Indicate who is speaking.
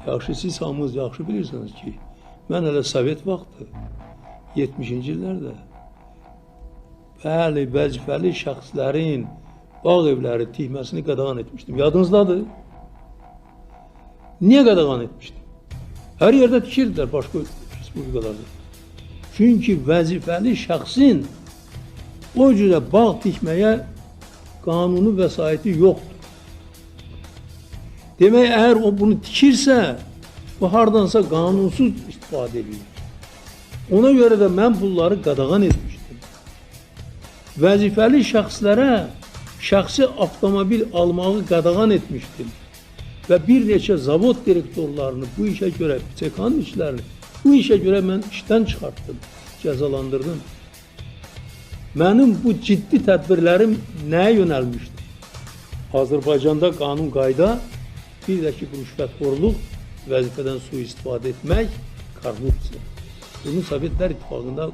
Speaker 1: Yaxşı, siz hamınız yaxşı bilirsiniz ki, mən hələ Sovet vaxtı, 70-ci illərdə, bəli, vəzifəli şəxslərin bağ evləri tikməsini qadağan etmişdim. Yadınızdadır? Niyə qadağan etmişdim? Hər yerdə tikirdilər başqa respublikalarda. Çünki vəzifəli şəxsin o cürə bağ tikməyə qanuni vəsaiti yoxdur. Demək, əgər o bunu tikirsə, bu hardansa qanunsuz istifadə edir. Ona görə də mən bunları qadağan etmişdim. Vəzifəli şəxslərə şəxsi avtomobil almağı qadağan etmişdim. Və bir neçə zavod direktorlarını bu işə görə, PÇK-nın işlərini bu işə görə mən işdən çıxartdım, cəzalandırdım. Mənim bu ciddi tədbirlərim nəyə yönəlmişdi? Azərbaycanda qanun qayda, bir də ki, rüşvətxorluq, vəzifədən sui-istifadə etmək, korrupsiya. Bunu Sovetlər İttifaqında